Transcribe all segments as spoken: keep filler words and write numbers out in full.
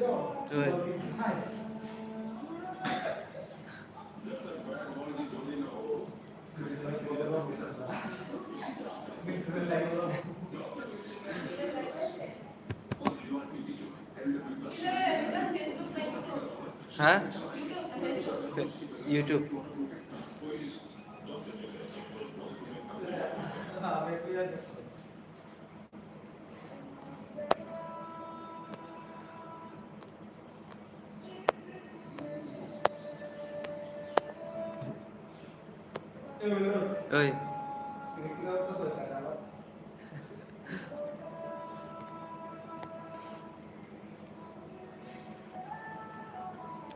Oi. Ha? YouTube. Oi.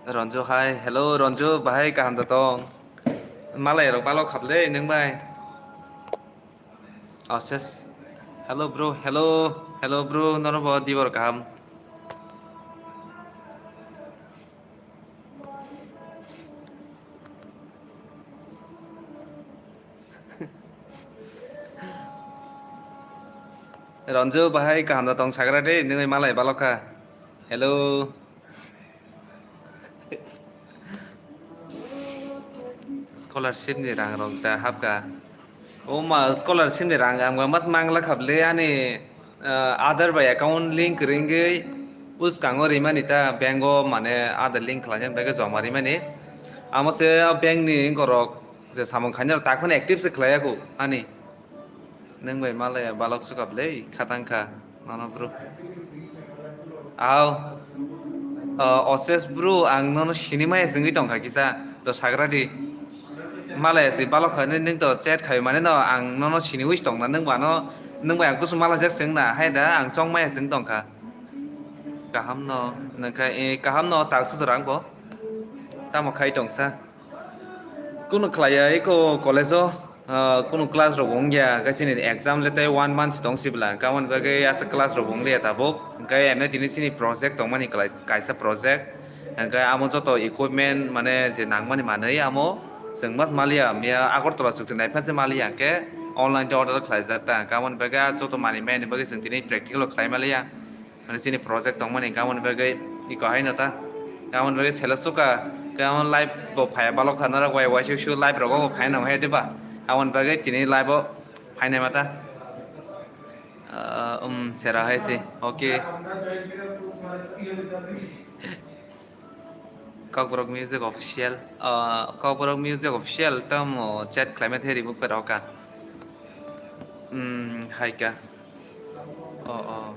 Ronju hai, hello Ronju, bahai kaham da tong? Malai rok balo khap le nang bai. Oh, ses. Hello bro, hello, hello bro, nono bo dibor kaham. Ronju bahai kaham da tong sagra de, nini malai balokha. Hello. Scholarship ni rang rok da hapka. O ma scholarship ni rang ang mas mangla khable ani, ah, Aadhaar bai account link ringwi uskango rimani ta bank o mane Aadhaar link khlaina bagwi joma rimani. Amo se bank ni borok je samung khaina rok tak phano active se khlaiya kho ani. Nwng bai malaya balok suka ble khatang kha nono bro. Aw. O, Osesh bro, ang nono sinimaya singwi tongkha kisa, to sagra di. Malaya si balok kha, nwng to chat khai mane no, ang nono siniwi tongna, nwng bano, nwng bai ang kusu malajak singna, hai da, ang chongmaya sing tongkha. Kaham no, nangkha, eh, kaham no, tak susurang bo. Tamo khai tongsa. Kunu khlaiya eko college o, ah, kunu class rok wngya, khe chini exam le tei one month tong sibla, hwnkhe aboni bagwi aswk class rok wng liya tabuk, hwnkhe emne tini chini project tongmani klai-, kaisa project, hwnkhe amo joto equipment mane je nangmani manwi amo chwng mas maliya, miya Agartala chukti naiphan se maliya, hwnkhe online tei order khlaijak ta, hwnkhe aboni bagwi ah joto manwi maya ni bagwi chwng tini practical o khlai maliya. Mane chini project tongmani, hwnkhe aboni bagwi iko haino ta. Hwnkhe aboni bagwi sela suka, hwnkhe amo live bo phaiya balok kha, norok bai waisuk suk live rogo bo phaina nang hai diba? Aboni bagwi tini live o phainai ma ta. Ah, um, sera hai se. Okay. Kokborok Music Official, ah, Kokborok Music Official tamo chat khlaimani tei remove khe rw kha. Hmm, hai kha. O, o.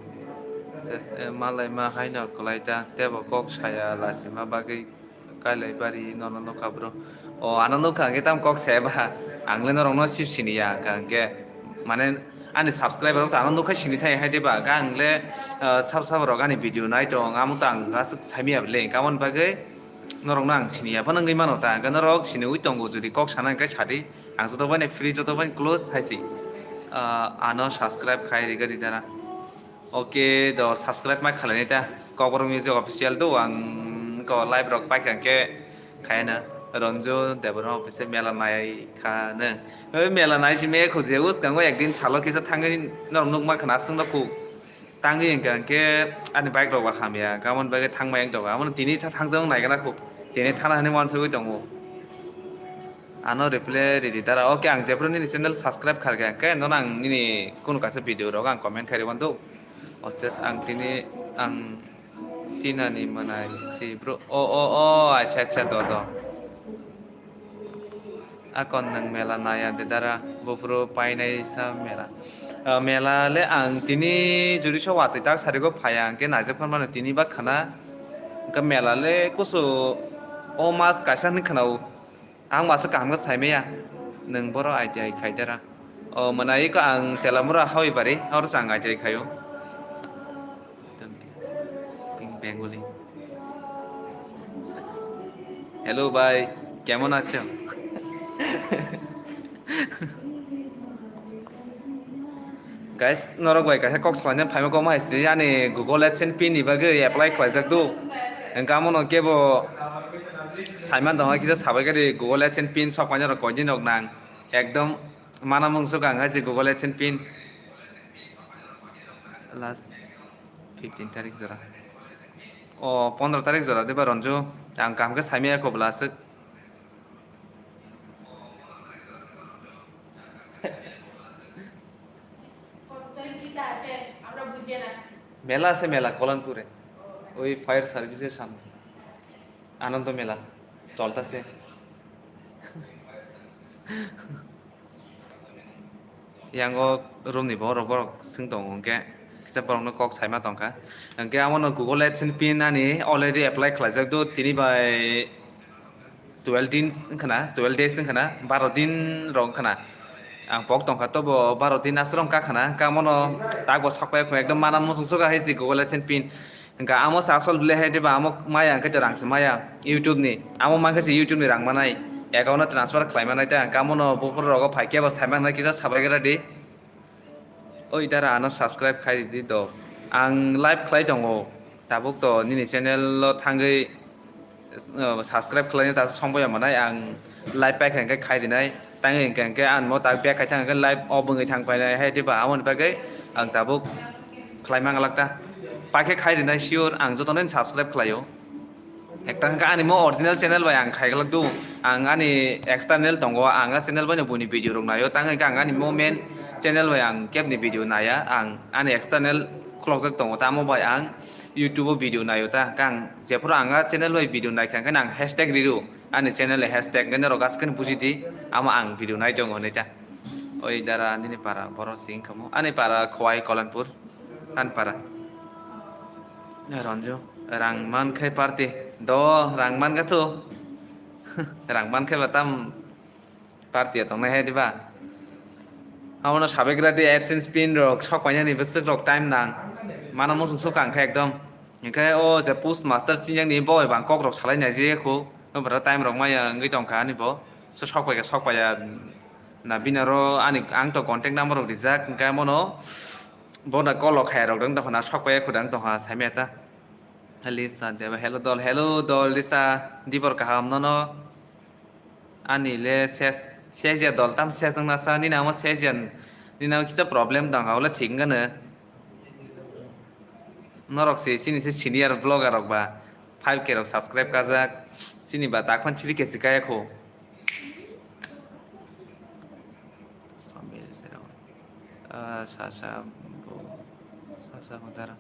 Ses, eh, malai ma haino kwlai ta, tebo kok saya lachima bagwi kailai bari nono nukha bro. O, ano nukha hwnkhe tamo kok saya ba? Ang le norokno sip sini ya, hwnkha hwnkhe, mane, ani subscriber rok to ano nukha sini thai hai diba? Hwnkhe ang le, ah, sab sab rok ani video nai tong, amo to ang aswk saimaya bele, hwnkhe aboni bagwi norokno ang sini ya phano wngwi mano ta, hwnkhe norok siniwi tongo, jodi kok sana hwnkhe sadi, ang joto bai free, joto bai close hai se, ah, ano subscribe khai rwgwi ri dara. Okay, do subscribe ma khlainai ta, Kokborok Music Official do, ang ko live rok paikha hwnkhe khaina, Ranju Debbarma Official mela nai kha nw. Oi mela nai si me khuje uskango ekdin salo kisa thangwi norok nukma khna aswk no khu. Tangwi hwnkha hwnkhe ani bike rok ba hamya, hwnkhe aboni bagwi thangmaya wng tongo. Abono tini tha-, thangjak wng naikha na khu. Tini thana hinwi uansugwi tongo. Ano reply ridi dara. Okay, ang jephru nini channel subscribe kharkha hwnkhe nono ang nini kunu kaisa video rok ang comment khai rwmani do. O ses ang tini ang tinani mwnai si bro. O, o, o, acha, acha, do, do. Akon nwng mela naya de dara, buphuru painai sa mela. Ah, mela le ang tini juri so watwi tak sarigo phaya hwnkhe naijak phano mano tini ba khana. Hwnkhe mela le kusu o mas kaisa hinwi khana-o. Ang masa kaham khe saimaya. Nwng boro I T I khai dara. O mwnai ko ang Telamura Hawi Bari, oro se ang I T I khaio. Bengali. Hello bhai, kemon acho? Guys, norok bai kaisa kok salaina phaima kok ma hai se ani Google AdSense pin ni bagwi apply khlaijak do. Hwnkhe amo no kebo saiman tongkha kisa sabai khe di Google AdSense pin sok paina rok koi din rok nang. Ekdom mana mung sok ang hai se Google AdSense pin. Last fifteen tarik jora. O pondro tarik jora diba Ranju, ang kaham khe saimaya kho bwla aswk. Mela ase mela Kolanpure, oi fire service er samne Anando mela choltase. Yang o room ni borok, borok swng tongo, hwnkhe kisa borokno kok saima tongkha. Hwnkhe amo no Google AdSense pin ani already apply khlaijak do, tini bai twelve din wngkhana, twelve days wngkhana, baro din rok wngkhana. Ang pok tongkha, tobo baro din aswrong kakhana, hwnkhe amo no tak bo sokpai ekdom mana muchung soka hai si Google AdSense pin. Hwnkha amo se asol bwle hai diba, amo maya hwnkhe to rang se maya YouTube ni. Amo mankhe se YouTube ni rang manai. Account no transfer khlai manai ta, hwnkha amo no buphuru rogo phai khe bo sai manai kisa sabai gra di. Oi dara ano subscribe khai di do. Ang live khlai tongo. Tabuk to nini channel o thangwi, uh, subscribe khlaina ta songboya manai ang live paikha hwnkhe khai rinai. Tangwi hwnkhe hwnkhe ang mo tak back khai thang hwnkhe live o bwngwi thang painai hai diba, amoni bagwi ang tabuk khlai manglak ta. Paikhe khai rinai sure, ang jotono subscribe khlaio. Ekta hwnkhe ani mo original channel bai ang khaiglak do. Ang ani external tongo, ang a channel bai no buini video rok naio. Tang hwnkhe ang ani mo main channel bai ang kebni video naya. Ang ani external khulokjak tongo, tamo bai ang YouTube o video naio ta. Hwnkhe ang jephuru ang a channel bai video naikha hwnkhe ang hashtag riru. Ani channel ni hashtag hwnkhe norok aswk buji di, amo ang video nai tongo hinwi ta. Oi dara nini para borok si wngkha mo. Ani para Khowai Kolanpur. Ani para. Ranju, rang man khe party. Do, rang man kha thu. Rang man khe ba tam party ya tongnai hai diba? Amo no sabai gra di AdSense pin rok sok painani bwswk rok time nang. Mana muchung sok ang khe ekdom. Hwnkhe o je post master sinjak ni bo bai bang kok rok salai nai je khu. No bara time rok maya wngwi tongkha ani bo. So sok pai kha sok paiya. Na bini aro ani ang to contact number rok rijak, hwnkhe amo no bo na call rok khaya rok dang tongkha na sok paiya khu dang tongkha saimaya ta. Lisa Deba, hello dol, hello dol, Lisa, dibor kaham nono? Ani le ses, ses ya dol tam ses wngna sa, nini amo ses ya, nini amo kisa problem tong ha, ule thik wngkha no. Norok se, chini se senior vlogger rok ba, five K rok subscribe kajak, chini ba tak phan three K se kaya kho. Samir Serao. Ah, sasa bo, sasa bo dara.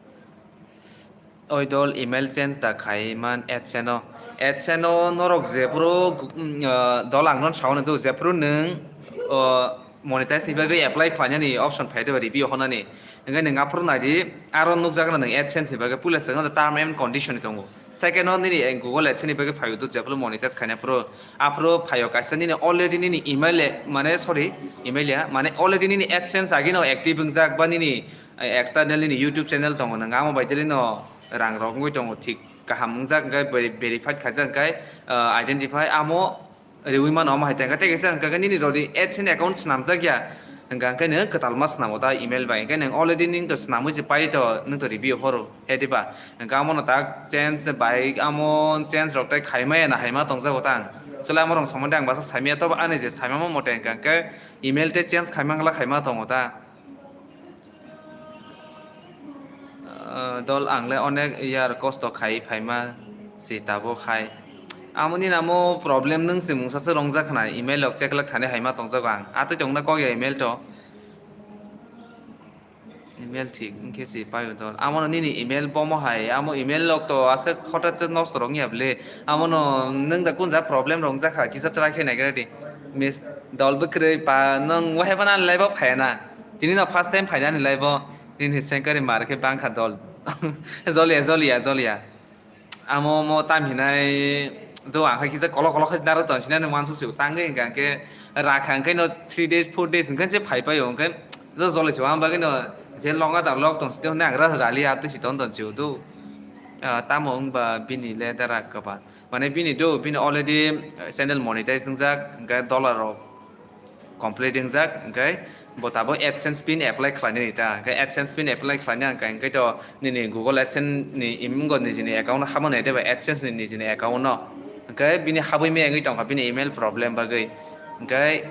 Oi dol email change da khai man AdSense o. AdSense o norok je phuru, mm, ah, dol ang non sao no do, je phuru nwng, oh, monetize ni bagwi apply khlainani option phai de ba review honani. Hwnkhe nwng aphuru nai di, aro nukjak na nwng AdSense ni bagwi puila swkang term and condition ni tongo. Second o nini Google AdSense ni bagwi phaio do, jephuru monetize khaina phuru, aphuru phaio kaisa nini already nini email e, mane sorry, email ya, mane already nini AdSense agi no active wngjak ba nini, eh, external nini YouTube channel tongo, nwng amo bai dili no rang rok wngwi tongo, thik kaham wngjak hwnkhe veri-, verified khaijak hwnkhe, eh, identify amo riui mano, omo hai tei hwnkhe tei kaisa hwnkha khe nini rodi AdSense account swnamjak ya, hwnkha hwnkhe nwng kwtal ma swnamo ta email bai, hwnkhe nwng already nwng to swnamwi se pai to, nwng to review horo, he diba? Hwnkhe amo no tak change bai, amo change rok tei khai maya na hai ma tongjago ta ang. Chwla amo rok somani ang basa saimaya, tobo ani je saimamo mote hwnkha hwnkhe email tei change khai mangla khai ma tongo ta. Ah, dol ang le onek yar kosto khai phaima si tabuk hai. Amoni namo problem nwng se mungsa se rongjak khna, email rok cheklak thani hai ma tongjago ang. Atwi tongna kok ya email to. Email thik wngkhe si paio dol. Amo no nini email bomo hai, amo email rok to aswk hothat se nosto rok wngya bwle. Amo no nwng da kunja problem rok wngjakha, kisa try khe naigra di. Miss dol bwkrwi pa nwng wahai phano ani live o phaiya na. Tini no first time phaina ani live o, nini sengkari mar khe bangkha dol. Joliya, joliya, joliya. Amo mo tam hinai do ang khe kisa kolok kolok khe naro tonsinani wansuk suk tangwi hwnkha hwnkhe rakha hwnkhe no three days, four days hwnkhe se phai paio hwnkhe jo joli se wang bagwi no je longa da lok tong site hwnwi ang ras rali ap twi si ton ton sio do. Ah, tamo wngba bini le dara kwbang. Mane bini do, bini already channel monetize wngjak, hwnkhe dollar rok complete wngjak, hwnkhe bo tabuk AdSense pin apply khlainani ta, hwnkhe AdSense pin apply khlaina hwnkhe, hwnkhe to nini Google AdSense ni imungo nijini account no habmani de ba AdSense ni nijini account no, hwnkhe bini habwi maya wngwi tongkha bini email problem bagwi, hwnkhe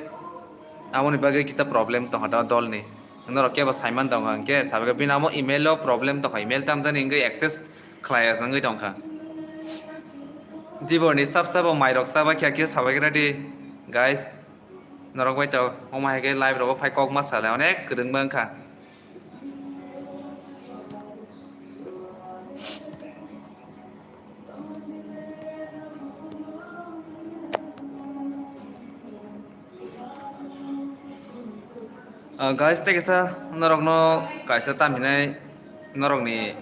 aboni bagwi kisa problem tongkha ta dolni, norok kebo saiman tongkha, hwnkhe sabaikhe bini amo email o problem tongkha, email tamjani wngwi access khlai ya wngwi tongkha. Diborni sab sabo mairok chaba khe khe sabai gra di, guys. Norok bai to omo hai khe live rogo phai kok ma sale onek kwdwng ma wngkha. Uh, guys, tei kaisa norokno kaisa tam hinai norokni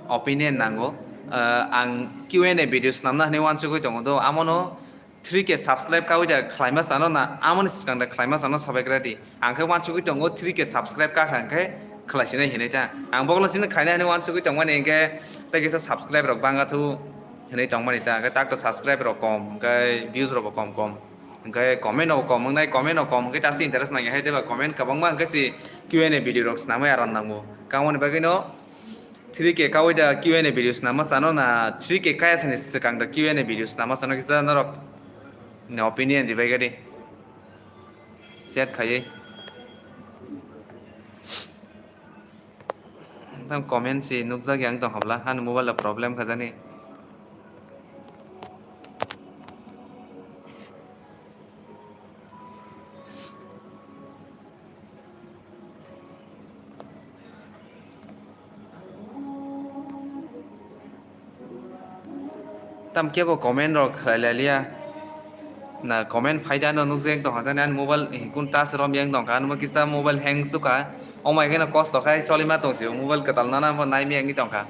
opinion nango. Uh, ang Q and A video swnamna hinwi uansugwi tongo do, amono three K subscribe kawi da khlaima sano na, amoni swkang da khlaima sano sabai gra di. Ang khe uansugwi tongo three K subscribe kakha hwnkhe khlaisinai hinwi ta. Ang bokolo chini khaina hinwi uansugwi tongmani hwnkhe tei kaisa subscribe rok banga thu hinwi tongmani ta. Hwnkhe tak to subscribe rok kom, hwnkhe views rok bo kom kom. Hwnkhe comment rok kom wngnai, comment rok kom hwnkhe chasi interest nangya hai tei ba comment kwbangma hwnkhe si Q and A video rok swnamwi aram nango. Kamoni bagwino three K kawi da Q and A video swnamma sano na three K kaya sani swkang da Q and A video swnamma sano kisa norok ni opinion di bai gadi. Chat khaiwi. Tam comment si nukjak yang tong habla, ani mobile o problem khajani. Tam kebo comment rok khlai lai liya. Na comment phaida no nukjak tong hajani ani mobile, eh, kun touch rom yang tong kha, ano kisa mobile hang suka. Omai khe no kosto khai solima tong sio, mobile kwtal nana bo nai miyang tong kha.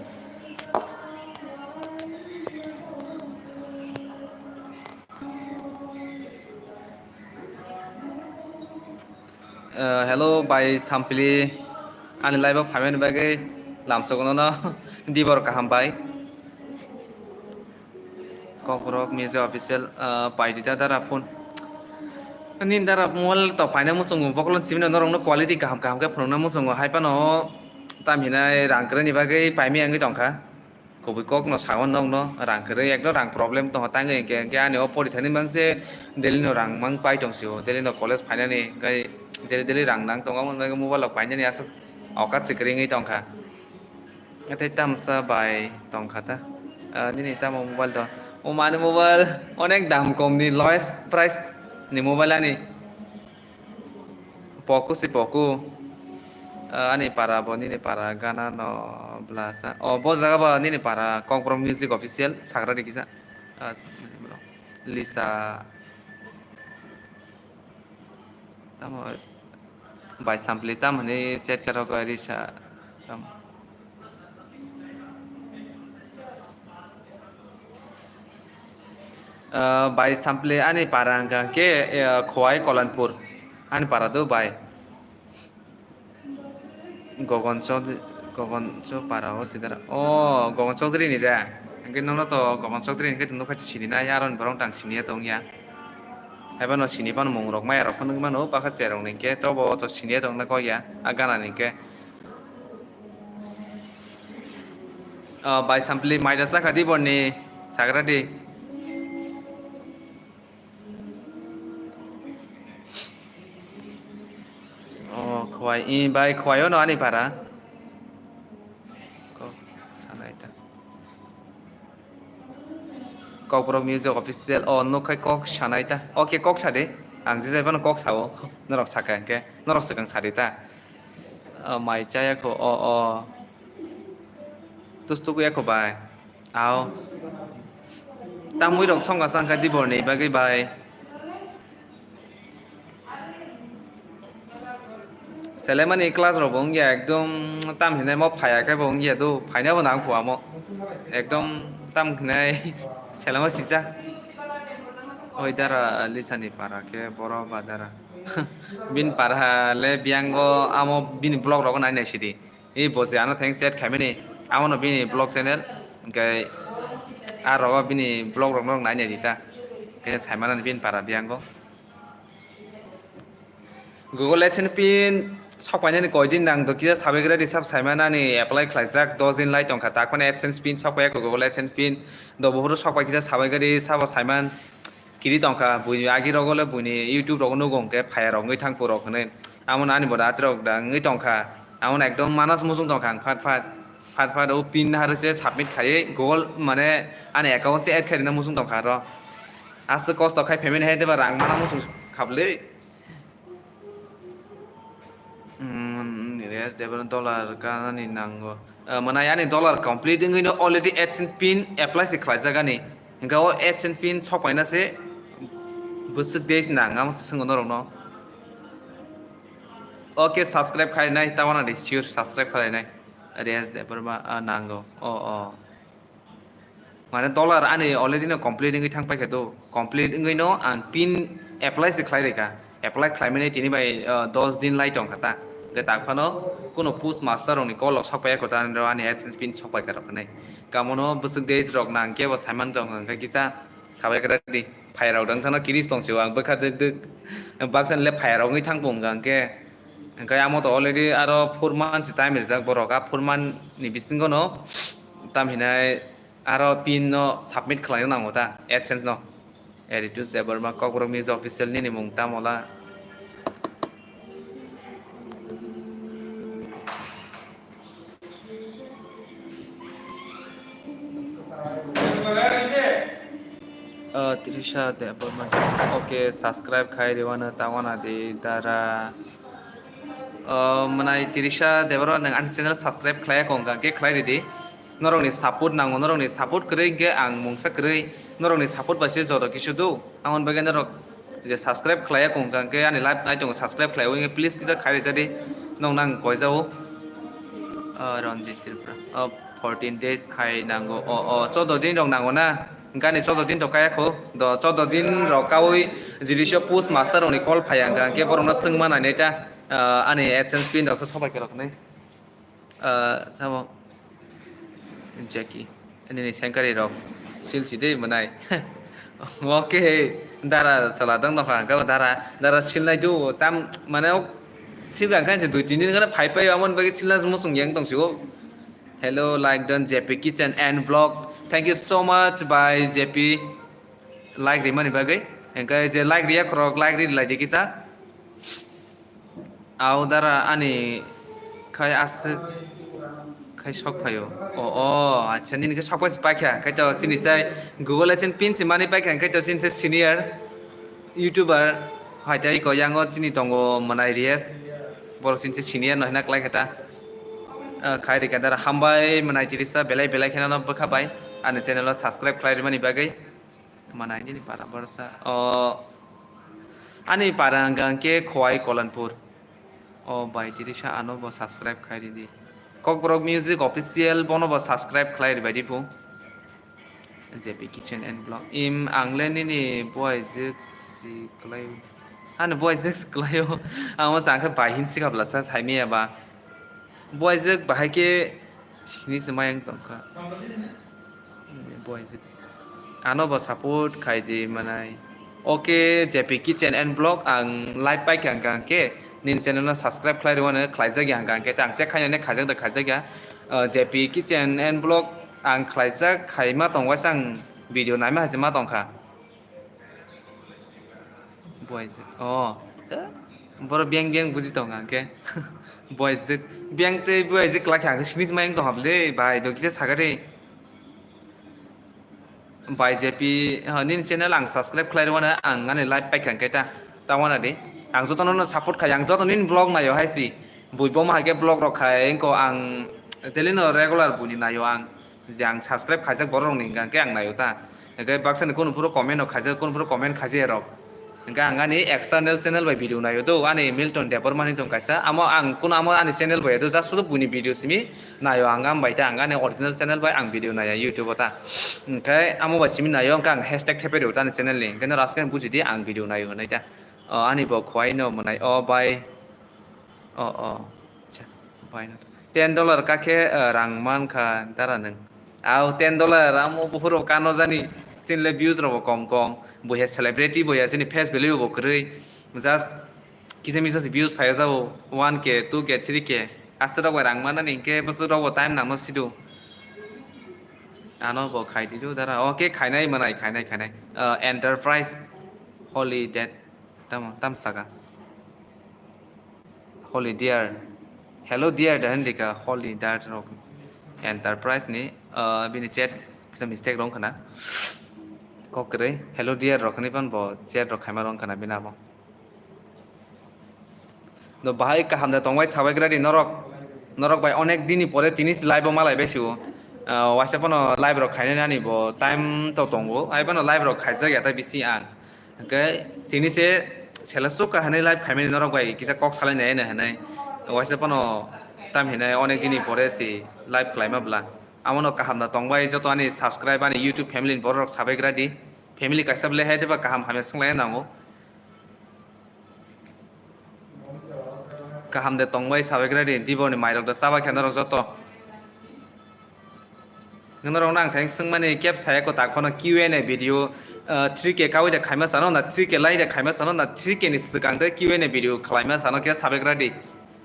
Eh, hello, bai Sampli, ani live o phaimani bagwi lamsogo nono dibor kaham bai. Kokborok Music Official, eh, pai di da dara phone. Nini dara mobile to paina muchungo, bokolo simi norokno quality kaham kaham khe phunukna muchungo, hai phano tam hinai rang kwrwini bagwi paimani wngwi tongkha. Kubui kok no sao nokno rang kwrwi, ekdom rang problem tongo, tangwi hinkhe, hinkhe ani o porithani mangse daily no rang mang pai tong sio, daily no college phainani, hinkhe daily daily rang nang tongo, omo bagwi mobile rok painani aswk okat se kwrwi wngwi tongkha. Tei tamsa bai tongkha ta, ah, nini tamo mobile to? O mani mobile onek dam kom ni, lowest price ni mobile ani. Poco si Poco. Ah, ani para bo nini para gana no blasa. O bo jaga bo nini para Kokborok Music Official sagra di kisa. Ah, Lisa. Tamo bai Sampli tam hwnwi chat khe rok Lisa. Tam. Ah, bai Sampli ani para hwnkha khe, eh, Khowai Kolanpur ani para do bai. Gogon Chaudhary, Gogon Chau para o sidara. O, Gogon Chaudhary ni da. Hwnkhe nono to Gogon Chaudhary hwnkhe to nukha sini na, ya aroni borok tang sini ya tong ya. Haiba no sini phano mung rok maya rok phano nugwi mano, bakha cherok ni hwnkhe to bo to sini ya tong na kok ya, a gana ni hwnkhe. Ah, bai Sampli mai da chakha di borni sagra di. O Khowai, i bai Khowai o no ani para. Kok sanai ta. Kokborok Music Official o nuk khai kok sanai ta. Oke, kok sa de. Ang je jai phano kok sao. Norok saka hwnkhe. Norok swkang sa di ta. O mai chaya kho o o. Tus tuku ya kho bai. Ao. Tamwi rok songkha changkha dibor ni bagwi bai. Selaimani class rok bo wngya ekdom tam hinai mo phaiya khe bo wngya do phaina bo nang phuamo ekdom tam hinai selaima sijak. Oi dara Lisa ni para khe boro ba dara. Bini para le biyango amo bini vlog rok nai nai sidi. I bo je ano thanks chat khaimani, amo no bini vlog channel, hwnkhe a rogo bini vlog rok no nai nai di ta, khe sai mano bini para biyango. Google AdSense pin sok painani koi din nang do kisa sabai gra di sab sai mano ani apply khlaijak dos din lai tongkha, tak phano AdSense pin sok pai Google AdSense pin do buphuru sok pai kisa sabai gra di sabo sai man. Kiri tongkha, buini agi rogo le buini YouTube rogo nugo hwnkhe phaiya rok wngwi thang purok hwnwi. Amo ani bo da atrok da wngwi tongkha. Amo ekdom manas muchung tongkha ang phat phat. Phat phat o pin har se submit khaiwi Google mane ani account se add khairina muchung tongkha aro. Aswk kosto khai payment hai deba rang mana muchung khabli. Hmm, yes, deba dollar kanani nango. Eh, mane ani dollar complete wngwi no already AdSense pin apply se khlaijak ani. Hingke o AdSense pin sok paina se bwswk days nang, ang swngwi norok no. Okay, subscribe khainai, tabana di sure subscribe khainai. Riyaz Debbarma, ah, nango. Oh, oh. Mane dollar ani already no complete wngwi thang paikha do. Complete wngwi no ang pin apply se khlai rikha. Apply khlaimani tini bai, ah, dos din lai tongkha ta. Hwnkhe tak phano kuno post master rokni call rok sok paiya kho ta, ani AdSense pin sok paikha rok hinwi. Kamono bwswk days rok nang kebo saiman tongkha, hwnkhe kisa sabai khe di. Phairok dang thano kiris tong sio ang bwkha dwk dwk. Baksa le phairok wngwi thang pung hwnkhe. Hwnkhe amo to already aro four months time rijak borok, a four month ni bisingo no tam hinai aro pin no submit khlaina nango ta AdSense no. Eritus Debbarma Kokborok News Official nini mung tamo la? Oh, Trisha Debbarma. Okay, subscribe khai rwano tawana di dara. Oh, mwnai Trisha Debbarma, nwng ani channel subscribe khlai kong kha, khe khlai ridi. Norokni support nango, norokni support kwrwi hwnkhe ang mungsa kwrwi. Norokni support bai se joto kisu do. Aboni bagwi norok je subscribe khlaiya kong kha, hwnkhe ani live nai tongo, subscribe khlaiwi hwnkhe please kisa khai rwjadi. Nokno ang koijao. Ah, Ranjit Tripura. Ah, fourteen days hai nango. O, o, choudo din rok nango na? Hwnkhe ani choudo din rok kaya kho. Do choudo din rok kaui judicial post master rokni call phaiya hwnkha, hwnkhe borokno swngma nainai ta, ah, ani AdSense pin rok se sobai khe rok hinwi. Ah, samo. Jackie. Nini sengkari rok. Sil si de mwnai. Okay. Dara sala dang nokha hwnkha dara. Dara silnai do. Tam mane silga hwnkha se dui tin din khana phai phai amon bagwi silna muchung yang tong sio. Hello, like done J P Kitchen and Vlog. Thank you so much by J P. Like rimani bagwi. Hwnkhe je like riya khorok like ri lai di kisa. Au dara ani khai aswk khai sok phaio. O, o, acha nini khe sok pai se paikha. Khai to chini sai Google AdSense pin se mani paikha. Khai to chini sai senior YouTuber. Hai tai ko yango chini tongo mwnai Riyaz. Borok chini sai senior no hina klai kha ta. Ah, khai rikha dara hambai mwnai Tirisa belai belai kheno no bwkha bai. Ani channel o subscribe khlai rimani bagwi. Mwnai nini para barsa. O, ani para hwnkha hwnkhe Khowai Kolanpur. O bai Tirisa ano bo subscribe khai ridi. Kokborok Music Official bono bo subscribe khlai ribai di phu. J P Kitchen and Vlog. Im ang le nini boy jwk si kwlai. Ani boy jwk si kwlaio. Ang o chang khe bai hin sikha bwlasa saimaya ba. Boy jwk bahai khe sini se mayang tongkha. Boy jwk se. Ano bo support khai di mwnai. Okay, J P Kitchen and Vlog ang live paikha hwnkha hwnkhe nini channel no subscribe khlai rwmani khlaijak ya hwnkha hwnkhe ta ang check khainani khaijak da khaijak ya. Ah, J P Kitchen and Vlog ang khlaijak khaima tong waisa ang video naima hai se ma tongkha. Boys, oh, eh, boro beng beng buji tong ang khe. Boys, beng tei boys kwlai khe ang khe sini se mayang tong hab de bai do kisa sagari. Bai J P, ha, nini channel ang subscribe khlai rwna ang ani live paikha hwnkhe ta, ta wana di. Ang jotono no support khai, ang joto nini vlog naio hai si. Bui boma hai khe vlog rok khai, engko ang daily no regular buini naio ang. Je ang subscribe khaijak borok rokni hwnkha khe ang naio ta. Hwnkhe baksa ni kunu phuru comment rok khaijak, kunu phuru comment khaijak rok. Hwnkhe ang ani external channel bai video naio do, ani Milton Debbarma ni tong kaisa. Amo ang kunu amo ani channel bai do, just sudu buini video simi naio ang, am bai ta ang ani original channel bai ang video naiya YouTube o ta. Hwnkhe amo bai simi naio, hwnkhe ang hashtag thepai rw ta ani channel ni. Hwnkhe no raskhe buji di ang video naio hwnwi ta. O ani bo khwai no mwnai, o bai. O, o. Acha, bai no. Ten dollar ka khe, eh, rang man kha dara nwng. Au ten dollar, amo buphuru kano jani. Chini le views rok bo kom kom. Bo he celebrity bo ya, chini face value bo kwrwi. Just kisa misa se views phai jabo, one K, two K, three K. Aswk rok bai rang manani hinkhe bwswk rok bo time nangno sido. Ano bo khai dido dara. Okay, khainai manai, khainai, khainai. Uh, enterprise holy dead. Tamo, tam saka. Holy dear. Hello dear, da hwn rika, holy dear rok. Enterprise ni, ah, bini chat kisa mistake rong khana. Kok kwrwi, "Hello dear" rok hinwi phan bo chat rok khaima rong khana bini abo. No bahai kaham da tongbai sabai gra di norok. Norok bai onek dini pore tini si live o malai bai siwo. Ah, waisa pono live rok khainai nani bo time to tongo. Ai bono live rok khaijak ya ta bisi ang. Hwnkhe tini se sela sukha hinwi live khaimani norok bai kisa kok salai nai hinwi. Waisa pono tam hinwi onek dini pore si live khlaima bla. Amono kaham da tongbai joto ani subscribe ani YouTube family ni borok rok sabai gra di. Family kaisa bele hai diba kaham hamya swnglaina nango. Kaham de tongbai sabai gra di, diboni mairok da chabai kha norok joto. Norok nang thang swngmani kep saya ko tak phano Q and A video, ah, three K kawi de khaima sano na three K lai de khaima sano na three K ni swkang de Q and A video khlaima sano khe sabai gra di.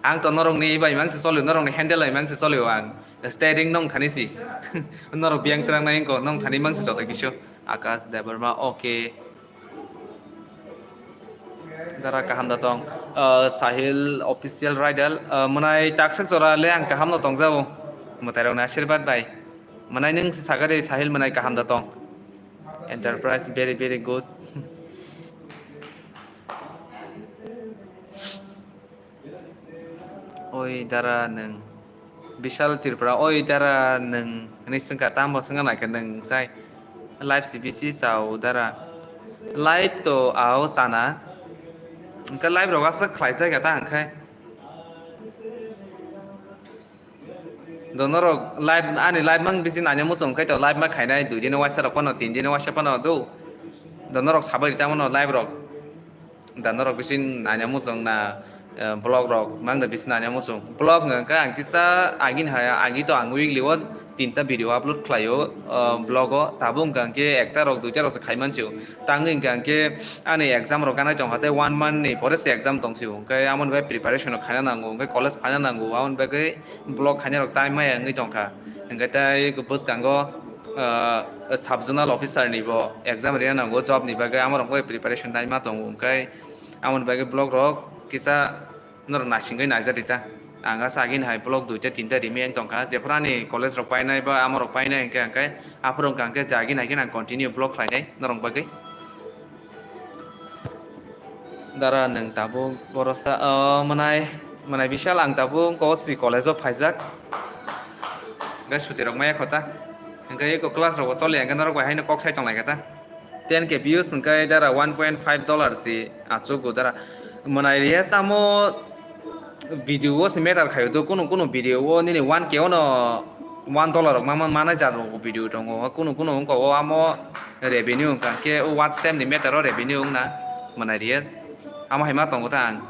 Ang to norok ni bai mang se choli, norok ni handle bai mang se choli ang. Steering nong thani si. Norok biang trang nai ko nong thani mang se joto kisu. Akash Debbarma, okay. Dara kaham da tong. Ah, Sahil Official Rider, ah, mwnai taksak jora le ang kaham no tong jao. Mwtai rok ni asirwad bai. Mwnai nung si sakari Sahil mwnai kaham da tong. Enterprise very, very good. Oi dara nwng. Bishal Tripura, oi dara nwng hinwi swngkha, tamo swngna naikhe nwng sai. Live si bisi chao dara. Live to ao chana. Hwnkhe live rok aswk khlaijak ya ta hwnkhe. Do norok live, ani live mang bisi nanya muchung khai to live ma khainai dui dino waisa rok phano tin dino waisa phano do. Do norok sabai tamo no live rok. Da norok bisi nanya muchung na, eh, vlog rok mang da bisi nanya muchung. Vlog hwnkha khe ang kisa agini haya, agi to ang weekly o tinta video upload khlaio, eh, vlog o. Tabuk hwnkha khe ekta rok duita rok se khai manchio. Tangwi hwnkha khe ani exam rok ganai tongkha tei one month ni pore se exam tongchio. Hwnkhe amoni bai preparation rok khaina nango, hwnkhe college phaina nango, amoni bagwi vlog khaina rok time maya wngwi tongkha. Hwnkhe tei bwskango, ah, sub zonal officer ni bo exam rina nango, job ni bagwi amorok bai preparation naima tongo, hwnkhe amoni bagwi vlog rok kisa norok naisingwi naijak di ta. Ang asa agini hai vlog duita tinta rimi wng tongkha, jephuru ani college rok painai ba amorok painai hwnkhe, hwnkhe aphuru wngkha hwnkhe je agini hai khe ang continue vlog khlainai norok bagwi. Dara nwng tabuk borosa, o, mwnai, mwnai Bishal ang tabuk wngkha o si college o phaijak. Hwnkhe suti rok maya khota. Hwnkhe eko class rok bo choli ya hwnkhe norok bai haino kok sai tong lai kha ta. Ten K views hwnkhe dara one point five dollar si achuk go dara. Mwnai riyas tamo video o se matter khaio do, kunu kunu video o nini one K o no one dollar rok ma, ma, manai jat rok video tongo. Kunu kunu wngkha o amo revenue wngkha khe o watch time ni matter o revenue wngna mwnai riyas. Amo hai ma tongo ta ang.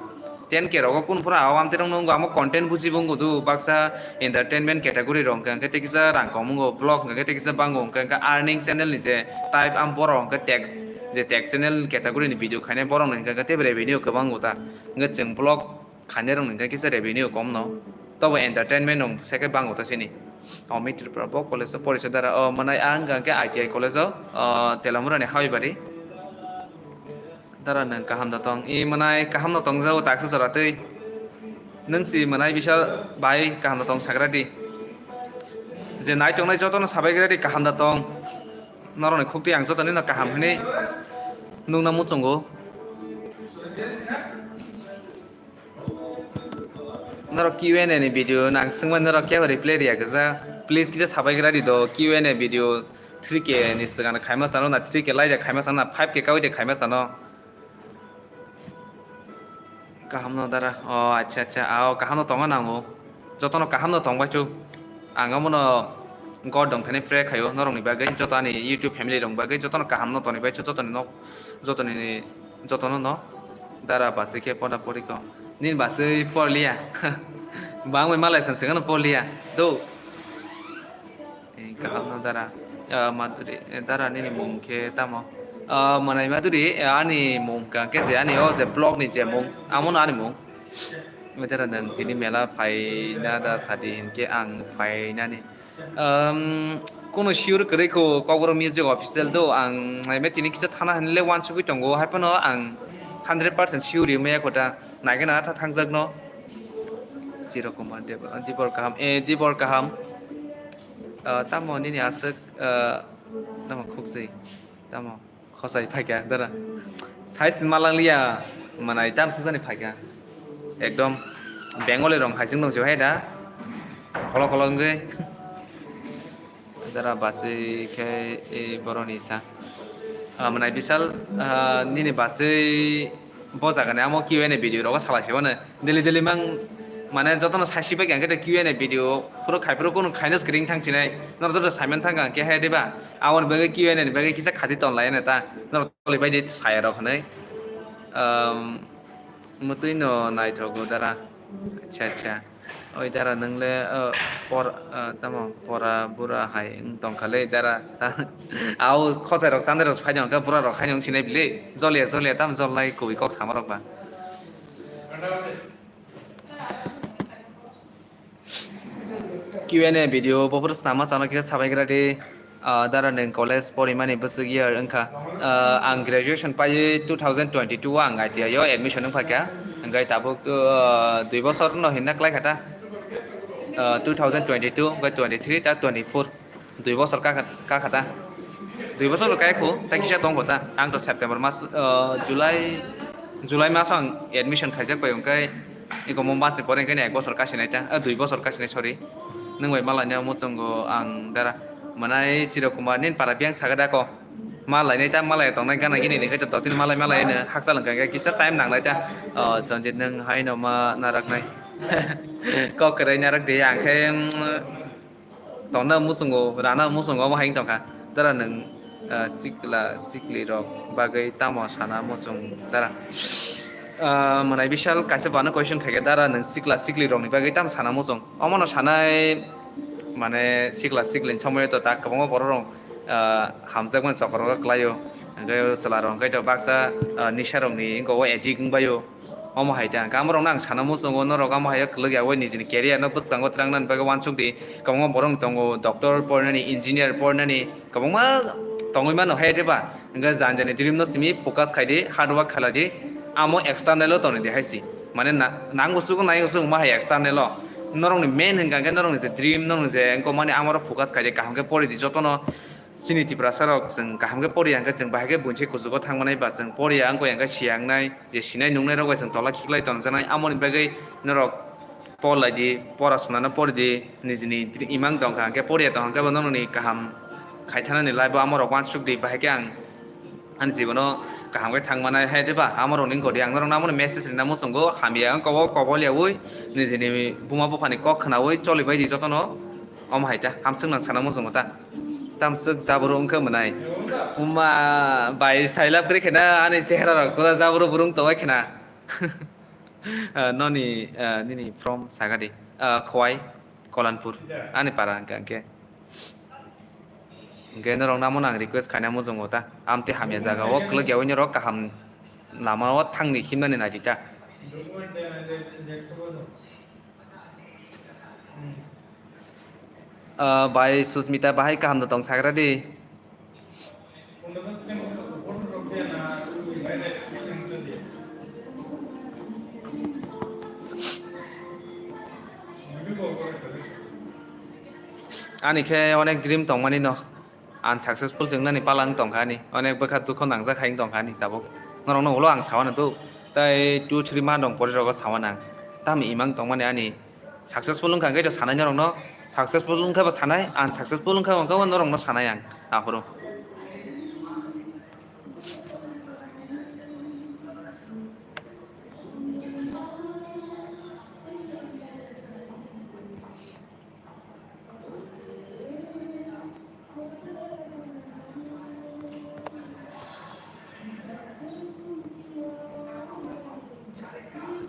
Ten K rogo kunu phuru o amtwi rok nw wngkha amo content buji bo wngkha do baksa entertainment category rok hwnkha khe tei kisa rang kom wngkha vlog hwnkha khe tei kisa bango hwnkha khe earning channel ni je type am borok hwnkha tech je tech channel category ni video khainai borok ni hwnkha khe tei revenue kwbang wngkha ta. Hwnkhe chwng vlog khainai rok ni hwnkhe kisa revenue kom no. Tobo entertainment rok se khe bango ta sini. Omit Tripura bo college o porisa dara o mwnai ang hwnkha khe I T I college o, o, Telamura ni Habibari. Dara nwng kaham da tong? I mwnai kaham no tong jao taksa jora twi. Nwng si mwnai Bishal bai kaham da tong sagra di. Je nai tongnai joto no sabai gra di kaham da tong. Norok ni khuk twi ang joto ni no kaham hinwi nung na muchungo. Norok Q and A ni video nang swngmani norok kebo reply riya kisa. Please kisa sabai gra di do Q and A video three K ni swkang khaima sano na three K laijak khaima sano na five K kawi de khaima sano. Kaham no dara. O acha acha. Ao kaham no tongo nango. Joto no kaham no tong bai chu. Ang amo no God dong thani pray khayo norok ni bagwi joto ani YouTube family rok bagwi joto no kaham no toni bai chu joto ni nok joto ni joto no no. Dara basi khe pora pori ko. Nini basi porliya. Bang bai malai san singano porliya. Do. Eh, kaham no dara. Ah, Madhuri, eh, dara nini mung khe tamo? Ah, mwnai Madhuri, eh, ani mung ka khe je ani o je blog ni je mung, amo no ani mung. Oi dara nwng tini mela phai na da sadi hinkhe ang phai nani. Um, kuno sure kwrwi kho Kokborok Music Official do ang naimai tini kisa thana hinle wansugwi tongo, hai phano ang hundred percent sure maya kho da. Naikhe na tha thangjak no. Chiro Kumar Deb-, Dibor kaham, eh, Dibor kaham. Ah, tamo nini aswk, ah, tamo khukchwi, tamo khosai phaikha dara. Size malang liya, manai tam sujani phaikha. Ekdom Bengali rong hai sing tong hai da. Kholo kholo wngwi. Dara basi khe, e, boroni sa. Ah, manai bisal, ah, nini basi bo jagani amo Q and A video rogo salai se mano. Daily daily mang mane jotono saisi bai khe Q and A video phuru khai phuru kunu khaino screen thang sinai. Nor joto saiman thang khe hai diba. Aboni bagwi Q and A ni bagwi kisa khati ton lai ta. Nor toli bai di saya rok hinui. Um, mutui no naithogo dara. Acha acha. Oi dara nwngle, uh, por, uh, tamo pora bura hai wng tongkha le dara. Au khosai rok chandai rok phai tongkha bura rok hai wng sinai bile. Jolia jolia tam jol lai kubui kok sama rok ba. Q and A video bophuru snama chana kisa sabai gra di. Ah, dara nwng college porimani bwswk year wngkha? Ah, ang graduation paiwi two thousand twenty-two o ang I T I o admission wngphaikha. Hwnkhe tabuk, ah, dui bosor no hinna klaikha ta. Ah, two thousand twenty-two, hwnkhe twenty-three ta twenty-four. Dui bosor kakha, kakha ta. Dui bosor bo kaikhu, ta kisa tongkho ta. Ang to September mas, ah, July, July maso ang admission khaijak bai hwnkhe iko mo mas ni pore hwnkhe ek bosor kasinai ta, ah, dui bosor kasinai, sorry. Nwng bai malaina muchungo ang dara. Manai Chiro Kumar nini para biyang saga da ko. Malainai ta malai tongnai gana gini ni khe to dotini malai malai no hakchal wngkha khe kisa time nangnai ta. Oh, Sanjit nwng haino ma naraknai. Kok kwrwi narak di ang khe, mm, tongna muchungo, rana muchungo omo hai wng tongkha. Dara nwng, ah, sikla sikli rok bagwi tamo sana muchung dara? Ah, mwnai bisal kaisa bana question khaikhe dara nwng sikla sikli rokni bagwi tamo sana muchung? Omono sanai mane sikla siklini somoyo to tak kwbangma borok rok, ah, hamjakmani chokor rok klaio. Hwnkhe chwla rok hwnkhe to baksa, ah, nisa rokni wngkha o addict wngbaio. Omo hai ta hwnkhe amo rokno ang sana muchungo norok amo hai o kwlwk ya o nijini career no bwskango twlangnani bagwi uansuk di. Kwbangma borok tongo doctor porinani, engineer porinani, kwbangma tongwi mano hai diba? Hwnkhe jani jani dream no simi focus khai di, hard work khlai di, amo external o tongni di hai si. Mane na-, nang bo sugo nai sugo ma hai external o. Norokni main hwnkha khe norokni je dream, norokni je wngkha mani amoro focus khai di, kaham khe pori di jotono. Chini Tiprasa rok chwng kaham khe poriya hwnkhe chwng bahai khe buini se kuchugo thang manai ba chwng poriya wngkha hwnkhe siya wngnai, je sinai nungnai rok bai chwng tola khiklai tongjaknai, amoni bagwi norok por lai di, pora sunano pori di, nijini imang tongkha hwnkhe poriya tongkha hwnkhe bo norokni kaham khaithanani life o amorok uansuk di, bahai khe ang ani jibono kaham khe thang manai hai diba? Amorokni wngkha di, ang norokno amoni message rina muchungo, hamya wngkha o kobol yaui nijini buma buphani kok khnaui choli bai di jotono. Omo hai ta, hamswk nang sana muchungo ta. Tamswk jabru wngkha mwnai. Uma bai sailap kwrwi khena ani chehra rok pura jabru burung tongwi khena. Ah, noni, ah, nini from sagadi, ah, Khowai, Kolanpur, ani para hwnkha hwnkhe. Hwnkhe norok namo nang request khaina muchungo ta. Amte hamya jaga o kwlwk yaui norok kaham lama o thangni himnani naidi ta. Ah, bai Susmita bahai kaham no tong sagra di. Ani khe onek dream tongmani no. Unsuccessful chwngnani pala wng tongkha ani, onek bwkha dukho nangjak hai wng tongkha ani tabuk. Norokno ulo ang sawana do, tai two three month rok pore rogo sawana ang. Tamo imang tongmani ani successful wngkha hwnkhe to sanai norokno, successful wngkha bo sanai, unsuccessful wngkha bo norokno sanai ang aphuru.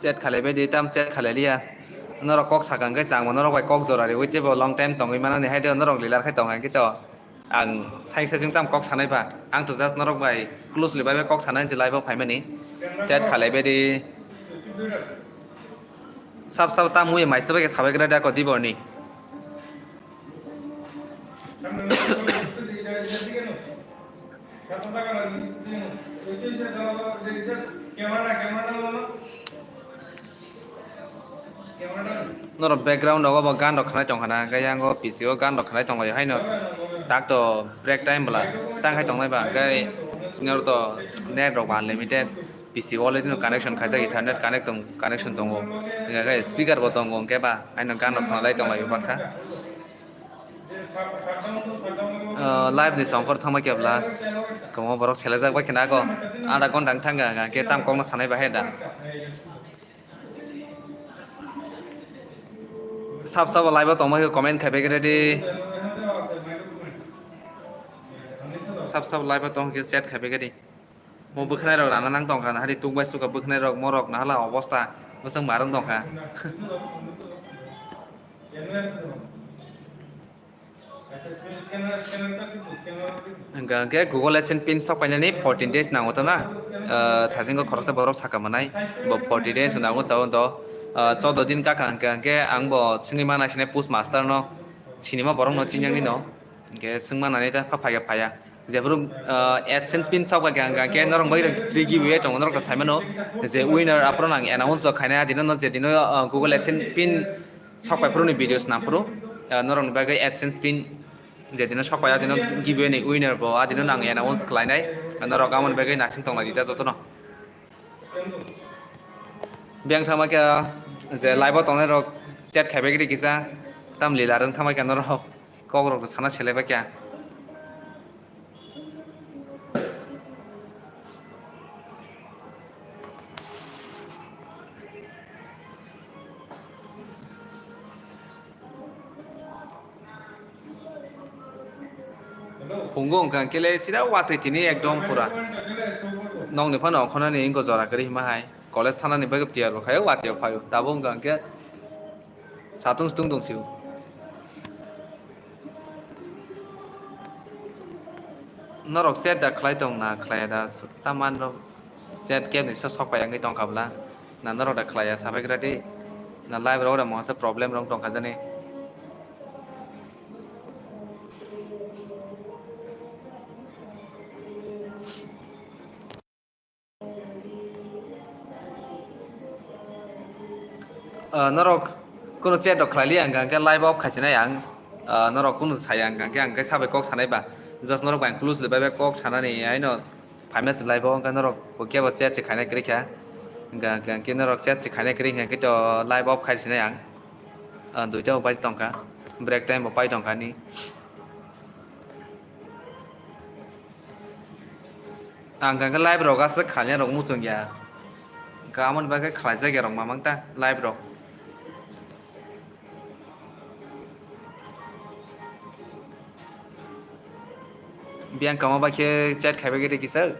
Chat khalaibai di, tam chat khalai liya. Norok kok sakang khe changma norok bai kok jora riwi teibo long time tongwi manani hai de norok lilar khai tong hai khe to. Ang sai sai chwng tam kok sanai ba. Ang to just norok bai closely bai bai kok sanai je live o phaimani. Chat khalaibai di. Sab sab tam mui mai sabai khe sabai gra da ko diborni. Norok background rogo bo gan rok khnai tongkha na, hwnkhe yango P C o gan rok khnai tonglaio haino. Tak to break time bwla tang khai tongnai ba, hwnkhe senior to net rok ba unlimited. P C o already no connection khaijak, ethernet connect tong, connection tongo, hwnkhe speaker bo tongo, hwnkhe ba haino gan rok khnalai tonglaio baksa. Ah, live ni songkor thangma kebla, kwbangma borok selejak bai khna go, adha ghonta wng thangkha, hwnkhe tam kokno sanai bahai da. Sab sabo live o tongma khe comment khai bai khe ready. Sab sabo live o tong khe chat khai bai khe ready. Mo bwkhwnai rok rana nang tongkha, hari tuk bai sukha bwkhwnai rok, morok nahala obosta bwswk marwng tongkha. Hwnkha hwnkhe Google AdSense pin sok painani fourteen days nango to na, ah, thasingo khoroksa borok saka manai, bo forty days nango chao to, ah, choudo din kaka hwnkha hwnkhe ang bo swngwi mana sini post master no, sinima borok no chinjak ni no, hwnkhe swngma nani ta pha phaiya phaiya. Jephuru, ah, AdSense pin sok bai kha hwnkha hwnkhe norok bai free giveaway tongo, norok to saimano je winner aphuru nang announce bo khainai adino no jedino, ah, Google AdSense pin sok pai phuru ni video swnam phuru, ah, norok ni bagwi AdSense pin jedino sok pai adino giveaway ni winner bo adino nang announce khlainai, norok amoni bagwi nasing tonglai di ta jotono. Biyang thangma khe je live o tongnai rok chat khai bai kisa tam lila rwng thangma khe norok. Kok rok sana selai bai kha. Phungo wngkha hwnkhe le sida watwi tini ekdom pura. Nokni phano okhonani wngkha jora kwrwi hima hai. College thanani bagwi tiyar bo khaio, watwi o phaio. Tabuk wngkha hwnkhe. Satung sutung tong sio. Norok chat da khlai tong na khlai da, ta man rok chat kebni so sok pai wngwi tong kha bwla. Na norok da khlai ya sabai gra di. Na live rok da mungsa problem rok tong kha jani. Ah, norok kunu chat rok khlai liya, hwnkha hwnkhe live off khai sinai ang. Ah, norok kunu saya, hwnkha hwnkhe ang khe sabai kok sanai ba. Just norok bai ang close le bai bai kok sanani, haino phaima se live o, hwnkha norok bo kebo chat se khainai kwrwi kha. Hwnkha hwnkha hwnkhe norok chat se khainai kwrwi hwnkha khe to live off khai sinai ang. Ah, duita bo pai tong kha, break time bo pai tong kha ni. Ang hwnkha khe live rok aswk khaina rok muchung ya. Hwnkha amoni bagwi khlaijak ya rok mamang ta live rok. Biyang kama bai khe chat khai bai khe kisa.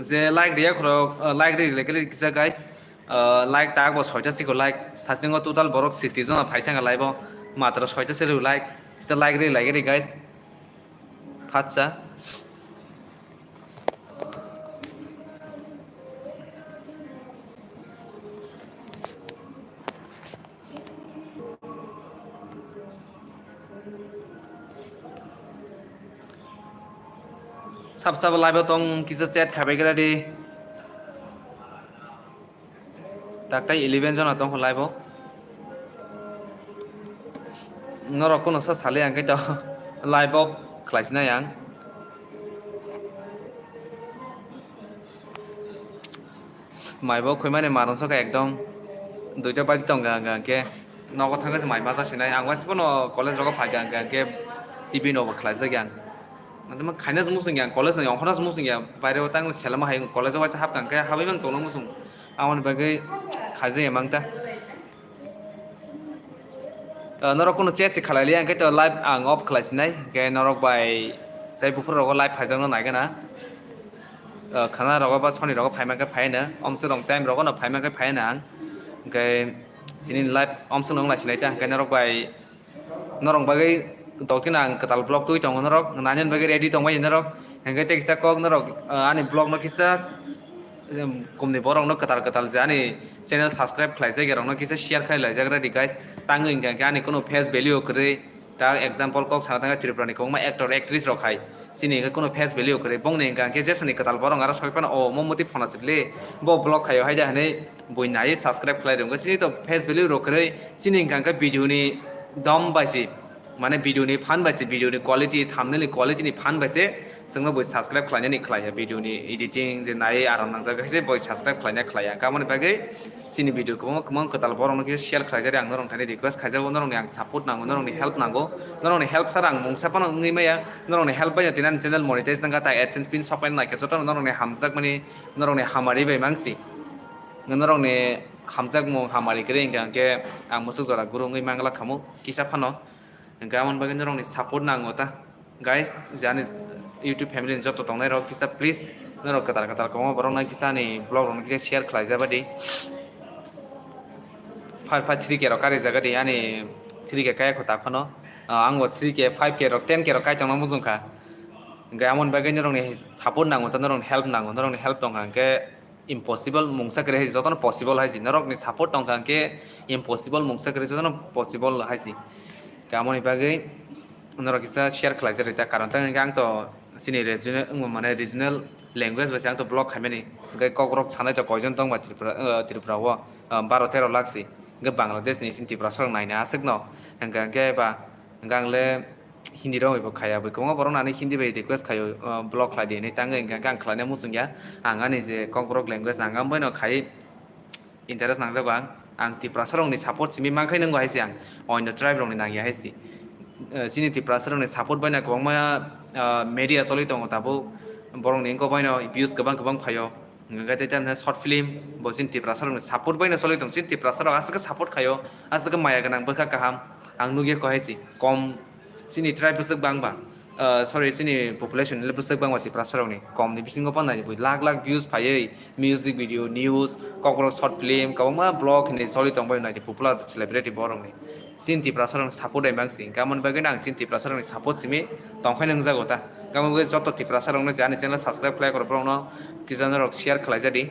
Je like riya khorok, uh, like ri, like ri kisa guys. Uh, like tak bo soita siko like. Thasingo total borok sixty jona phai thangkha live o. Matro soita siko like. Kisa like ri, like ri guys. Phatsa. Sab sabo live o tong kisa chat khai bai gra di. Taktai eleven jona tong kho live o. Norok kuno sa sali ang khe to live o khlai sinai ang. Mai bo khoi mani marung sokha ekdom duita baji tong kha hwnkhe nogo thangkhe se mai macha sinai. Ang waisa bono college rogo phai kha hwnkhe T V no bo khlaijak yang. Naitoma khaina se muchung yang, college no ongkhorna se muchung yang, baire o tang selama hai college o waisa hap kha hwnkhe habwi mang tongno muchung. Aboni bagwi khaijak ya mang ta. Ah, norok kuno chat se khalai liya, hwnkhe to live ang off khlai sinai, hwnkhe norok bai tei buphuru rogo live phaijakno nai gana. Ah, khana rogo ba soni rogo phai mankhe phai no, omswk rong time rogo no phai mankhe phai no ang. Hwnkhe tini live omswk no wng lai sinai ta, hwnkhe norok bai, norok bagwi doktino ang kwtal vlog twi tongo norok, nani bagwi ready tong bai norok, hwnkhe tei kisa kok norok, ah, ani vlog no kisa, em, kumni borok no kwtal kwtal je ani channel subscribe khlaijak ya rok no kisa share khai laijak ready guys, tangwi hwnkhe ani kuno face value kwrwi. Ta example kok sana thangkha Tripura ni kwbangma actor actress rok hai chini hwnkhe kuno face value kwrwi, bongni hwnkha hwnkhe jesani kwtal borok aro soi phano o mo muti phona chikle bo vlog khaio haida hinwi bui nai subscribe khlai rwngkha. Chini to face value rok kwrwi, chini hwnkha hwnkhe video ni dom bai se, mane video ni phan bai se, video ni quality, thumbnail ni quality ni phan bai se chwngno bui subscribe khlainani khlaiya, video ni editing je nai aram nangjak hai se boi subscribe khlaina khlaiya. Hwnkhe aboni bagwi chini video kwbangma kwbangma kwtal borokno khe share khlaijak, ang norok thani request khaijak, norokni ang support nango, norokni help nango, norokni help sara ang mungsa phano wngwi maya, norokni help bai tini ani channel monetize wngkha, tai AdSense pin sok paina naikhe jotono norokni hamjakmani, norokni hamari bai mangsi, norokni hamjakmung hamari kwrwi hwnkhe ang musuk jora guru wngwi mangla khamu kisa phano. Hwnkhe aboni bagwi norokni support nango ta, guys, je ani YouTube family ni joto tongnai rok kisa please norok kwtal kwtal kwbangma borok no kisa ani vlog rok no kisa share khlai jaba di. Five five three K rok kari jaga di, ani three K kaya kho ta phano. Ah, ang bo three K, five K rok, ten K rok kai tongna mujung kha. Hwnkhe aboni bagwi norokni support nango ta, norokni help nango, norokni help tongkha hwnkhe impossible mungsa kwrwi hai si, jotono possible hai si, norokni support tongkha hwnkhe impossible mungsa kwrwi jotono possible hai si. Kamoni bagwi norok kisa share khlaijak rita, karon tang hwnkhe ang to chini regional, wngmo mane regional language bai se ang to vlog khaimani, hwnkhe kokrok sanai to koijon tongba Tripura, eh, Tripura o, eh, baro tero lakh si, hwnkhe Bangladesh ni chini Tiprasa rok naina aswkno, hwnkhe, hwnkhe ba, hwnkhe ang le, Hindi rok bai bo khaya, bai kwbangma borok no ani Hindi bai request khaio, uh, vlog khlai di hinwi, tangwi hwnkhe ang khlaina muchung ya. Ang ani je Kokborok language ang ang bai no khai interest nangjago ang. Ang Tiprasa rok ni support simi mankhe nwngo hai se ang, oino tribe rok ni nangya hai se. Uh, chini Tiprasa rok ni support bai no kwbangma, uh, media choli tongo tabuk, borok ni wngkok bai no views kwbang kwbang phaio. Hwnkhe tei tei short film bo chini Tiprasa rok ni support bai no choli tong, chini Tiprasa rok aswk khe support khaio, aswk khe maya gwnang bwkha kaham ang nukya kho hai se kom. Chini tribe bwswk bangba, ah, sorry, chini population le bwswk bangba Tiprasa rokni, komni bisingo pano nai bui lakh lakh views phaiwi music video, news, kokborok short film, kwbangma vlog hinwi choli tongbai nai popular celebrity borokni. Chini Tiprasa rokni support bai mang sing, kamon bagwi ang chini Tiprasa rokni support simi tongkhai nangjago ta. Kamon bagwi joto Tiprasa rokno je ani channel subscribe khlai rok borokno kisa norok share khlai jadi.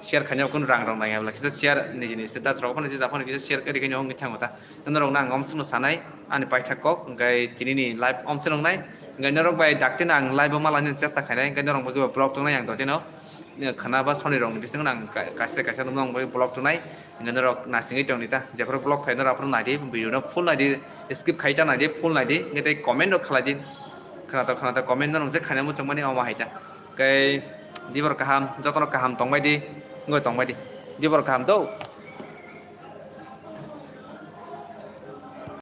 Share khaina kunu rang rok nangya bwla kisa share nijini status rok phano je japhano kisa share kari khaina wngwi thango ta. Norokno ang omsukno sanai ani paithak kok, hwnkhe tinini live omsuk wngnai. Hwnkhe norok bai daktino ang live o malaini chesta khainai, hwnkhe norok bai vlog tongnai ang dotino. Khana ba soni rokni bisingo ang ka-, kaisa kaisa norok bai vlog tongnai. Hwnkhe norok nasingwi tongdi ta, jephru vlog khlai norok aphuru naidi, video no full naidi, skip khai ta naidi, full naidi, hwnkhe tei comment rok khlai di. Khwnatok khwnatok comment norok je khaina muchungmani omo hai ta. Hwnkhe dibor kaham, jotono kaham tongbai di, wngwi tongbai di. Dibor kaham do.